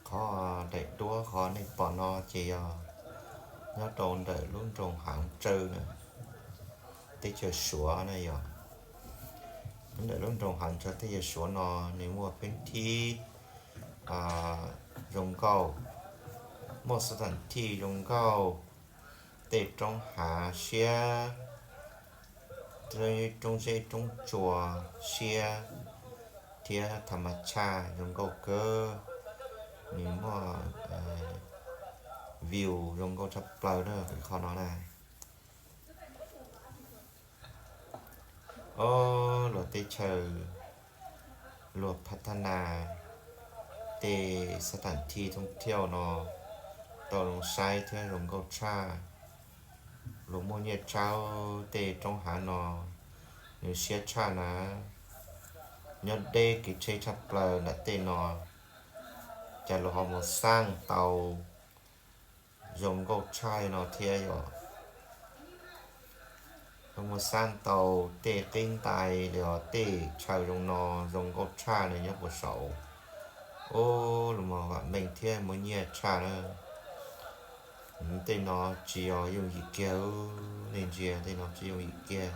Qhov daim duab qhov nej pom no ces yog nyob rau ntawm lub nroog Hav Tsawb na, teb chaws Suav na yog. Nyob ntawm lub nroog Hav Tsawb teb chaws Suav no nws muaj peeb thib zoo nkauj, muaj xab tham thij zoo nkauj, tej roob hav siab, roob zeb roob tsuas siab, thiab tham mas tshaj zoo nkauj kawg. Nws muaj view zoo nkauj tshaj plaws na qhov no na. Ob luag teb chaws luag phav thab nas tej xab tham thij thooj thiauj no tau zoo saib thiab zoo nkauj tshaj. Luag muaj nyiaj tshaj tej roob hav no, nws siab tshaj na. Nyob deb kev tsheb tshaj plaws nram tej no, cas luag ho mus xaj tau zoo nkauj tshaj li no thiab yom. Luag mus xaj tau tej qib ntais los yog tej chaw zoo no zoo nkauj tshaj nws nyob puag saud. Ub, luag mas vam meej thiab muaj nyiaj tshaj na. Tej no tsis yog yooj yim kiag, nej ntsia tej no tsis yooj yim kiag.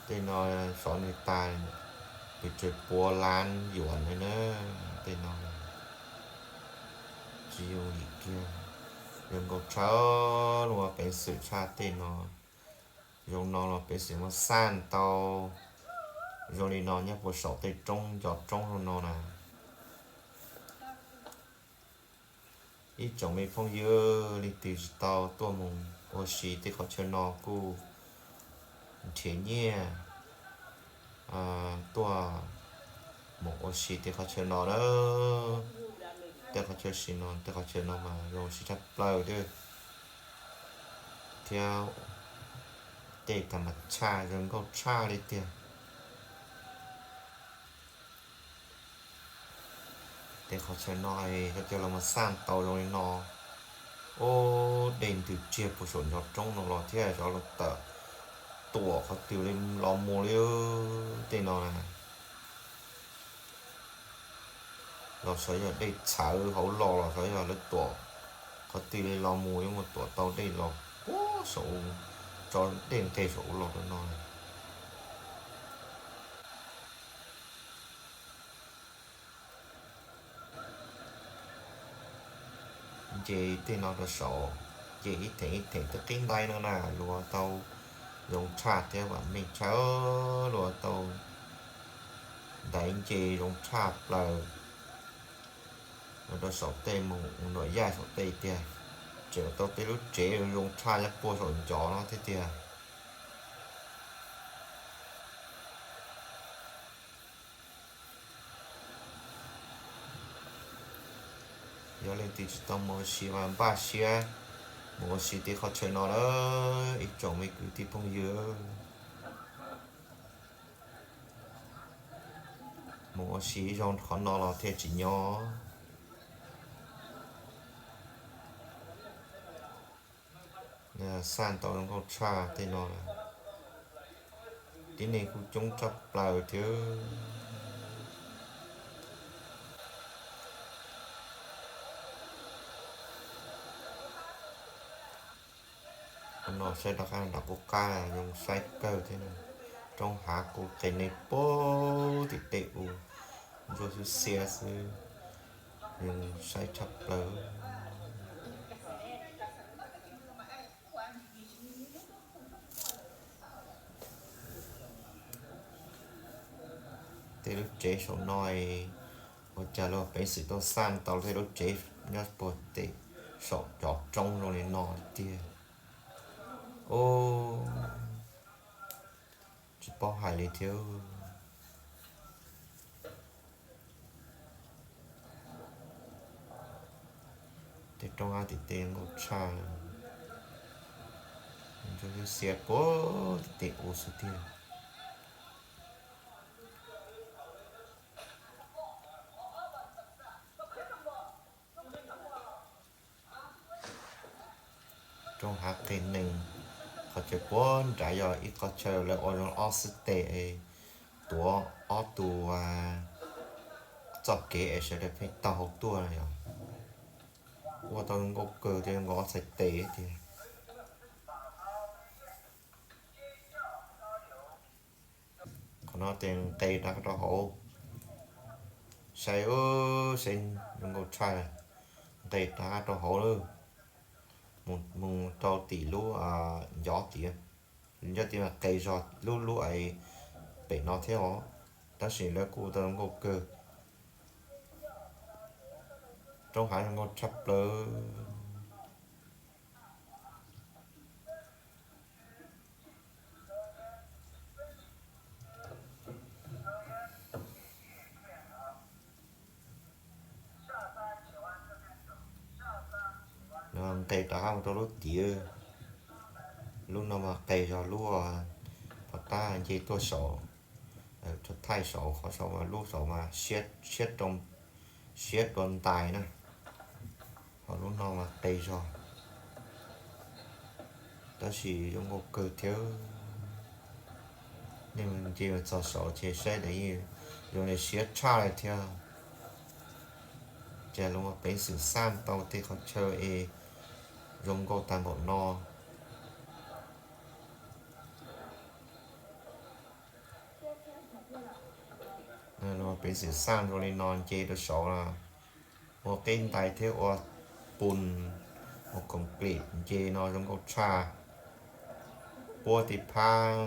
Tej no xyov nws tas pes tsawg pua lab yuam ntawd na. Tej no tsis yooj yim kiag, zoo nkauj tshaj, luag peev xwm tshaj tej no. Zoo no los peev xwm muaj xaj tau zoo li no nyob puag saum tej roob ncov roob zoo no na. Ib tsoom me phooj ywg, leej twg tsis tau tuaj mus ua si tej qhov chaw no kuj nrhiav nyiaj tuaj mus ua si tej qhov chaw no na. Tej qhov chaw si no, tej qhov chaw no mas zoo siab tshaj plaws thiab, thiab tej tham mas tshaj zoo nkauj tshaj li tiag. Tej qhov chaw no yog coj los mus xaj tau zoo li no, ub, dej ntws tsiag puag saum ncov roob no los thiab xyov lawv tawm tuam qhov twg li los mus li tej no na. Los xyov yog dej txhawv hauv los los xyov yog lawv tuam qhov twg li los mus yuav mus tuam tau dej los puag saum, tso dej nqes saum ub los rau no. Nce tej no rau saud, nce ib theem ib theem twb qib ntais no na, luag tau zoo tshaj thiab vam meej tshaj, luag tau ntaiv nce zoo tshaj plaws. Los rau saum tej mus ua nram yaj saum tej tiag, tseem tau tej lub tsev zoo tshaj nyob puag saum ncov no thiab tiag. Yog leej twg tsis tau mus ua si mas npaj siab mus ua si tej qhov chaw no lawm ib tsoom me kwv tij phooj ywg. Mus ua si ib zaug qhov no los thiaj tsim nyog. Xaj tau zoo nkauj tshaj tej no, tib neeg kuj coob tshaj plaws thiab. Qhov no saib rov qab nram qub qab zoo saib kawg thiab. Roob hav kuj qe neeg puag tim tej u, ntsuab xwb xiab xwb, zoo saib tshaj plaws. Tej lub tsev saum no, ua cas luag peev xwm tuaj xaj tau tej lub tsev nyob puag tim saum cov roob zoo li no tiag. Ub, tsis paub hais li thiab. Tej roob hav tim tej nkauj tshaj, ntsuab xwb xiab puag tim tej u xwb tiag. Roob hav qe neeg, qhov chaw puag nrad yog ib qhov chaw lawv ua zoo ob xib teg, tuav ob tug, a, Txoj kev es sawv daws pheej taug hauv tuaj no yog ua tau zoo nkauj kawg thiab, zoo nkauj ob txhais tes tiag. Qhov no ces nqes rov qab rau hauv, saib, saib zoo nkauj tshaj, nqes rov qab rau hauv lawm, mus rau tim lub ncov tiag, ncov tiag mas qes zog lub lub es pem no thiab os, tab sis lawv kuj ua tau zoo nkauj kawg. Roob hav zoo nkauj tshaj plaws. Nqes rov qab mus rau lub tiag, lub no mas qes zog lub pov qab nce tuaj saud, thaij saud, qhov saud mas lub saud mas siab, siab dua ntais na, ho lub no mas qes zog, tab sis zoo nkauj kawg thiab. Nej nce txog saud ces saib daim zoo li siab tshaj li thiab. Ces luag muaj peev xwm xaj tau tej qhov chaw es zoo nkauj tag npaum no. Luag peev xwm xaj zoo li no nce rau saud los ua qeb ntais thiab ua pus, ua concrete nce no zoo nkauj tshaj, puab tej phab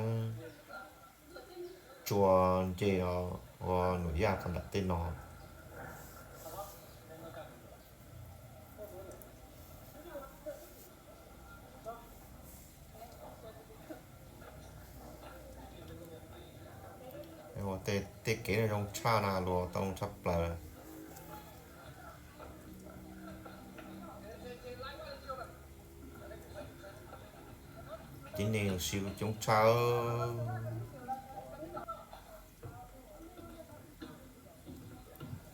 tsua nce no ua nuam yaj rau nram tej no. Tej kev no zoo tshaj na, luag tau tshaj plaws. Tib neeg los sis kuj coob tshaj.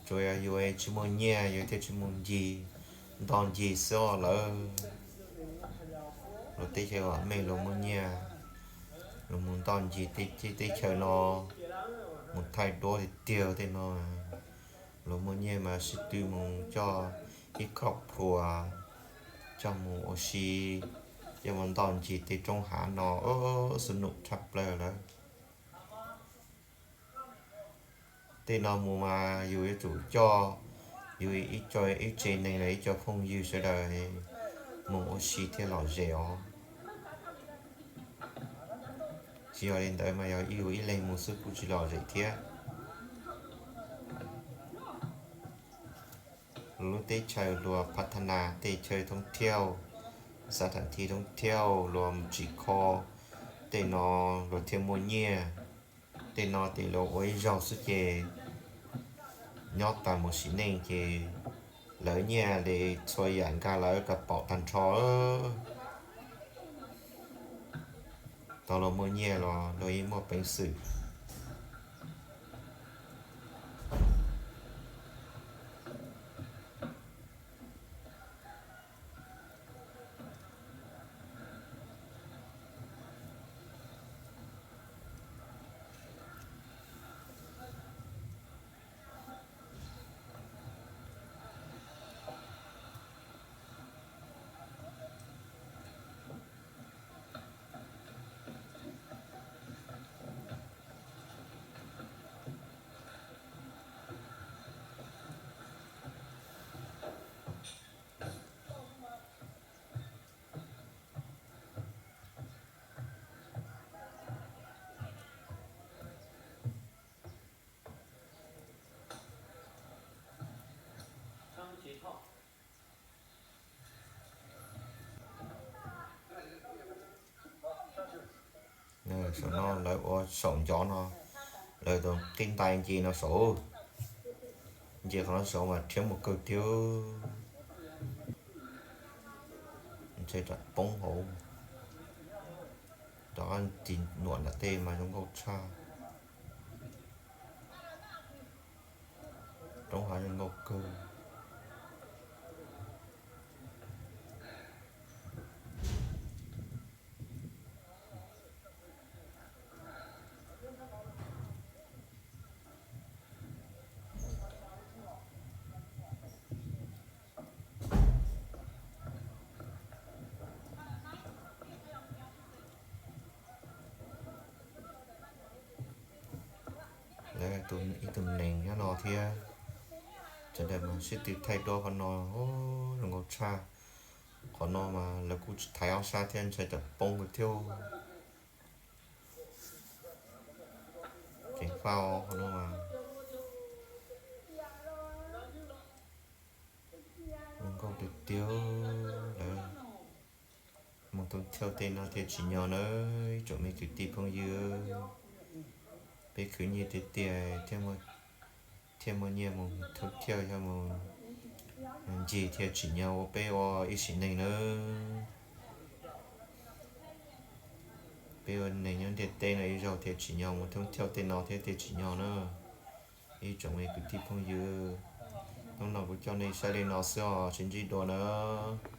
Tsuas yog yus tsis muaj nyiaj yus thiaj tsis mus ncig, nto ncig xwb os lawv. Luag teb chaws vam meej luag muaj nyiaj, luag mus nto ncig tej teb chaws no, mus thaij duab tiag tiag tej no. Luag muaj nyiaj mas sib tw mus coj ib khoj plhuav, coj mus ua si, coj mus nto ncig tej roob hav no, xub num tshaj plaws lawm. Tej no mus mas yus yuav tsum coj yus ib co, ib tse neeg los ib co phooj ywg sawv daws mus ua si thiaj lom zem os. Tsis yog li ntawd mas yog yus ib leeg mus xwb kuj tsis lom zem thiab. Luag lub teb chaws luag phav thas nas tej chaw thoob thiauj, xav tham thi thoob thiauj luag mus tsim kho, tej no luag thiaj muaj nyiaj. Tej no ces luag ua ib zaug xwb ces nyob tas mus sim neej ces lawv nyiaj li txhua yam nkag lawv kav paum tag nrho. Tau luag muaj nyiaj los luag yeej muaj peev xwm. Saum no lawv ua saum ncov no, lawv tus qib ntais nce no saud, nce qhov no saud mas rhiab mus kawg thiab. Ntshe tsam poob hauv, rov tig nuam nram tej mas zoo nkauj tshaj. Roob hav zoo nkauj kawg. Lawv ib tug nees nyob no thiab. Sawv daws mas sib tw thaij duab qhov no, zoo nkauj tshaj. Qhov no mas lawv kuj tsis thaiv ob sab thiab, ntshai tsam poob thiab. Ceev faj qhov no mas. Zoo nkauj tiag tiag. Lawv mus thoob thauj tej no thiaj tsim nyog na, ib tsoom me kwv tij phooj ywg. Peb khwv nyiaj tiag tiag thiaj muaj nyiaj mus thoob thauj, yog mus ncig thiaj tsim nyog ua peb ua ib sim neej nawb. Peb ua neeg nyob ntiaj teb no ib zaug thiaj tsim nyog mus thoob thauj tej no thiab thiaj tsim nyog na. Ib tsoom me kwv tij phooj ywg, hnub no kuv coj nej saib li no xwb os, sib ntsib dua nawb.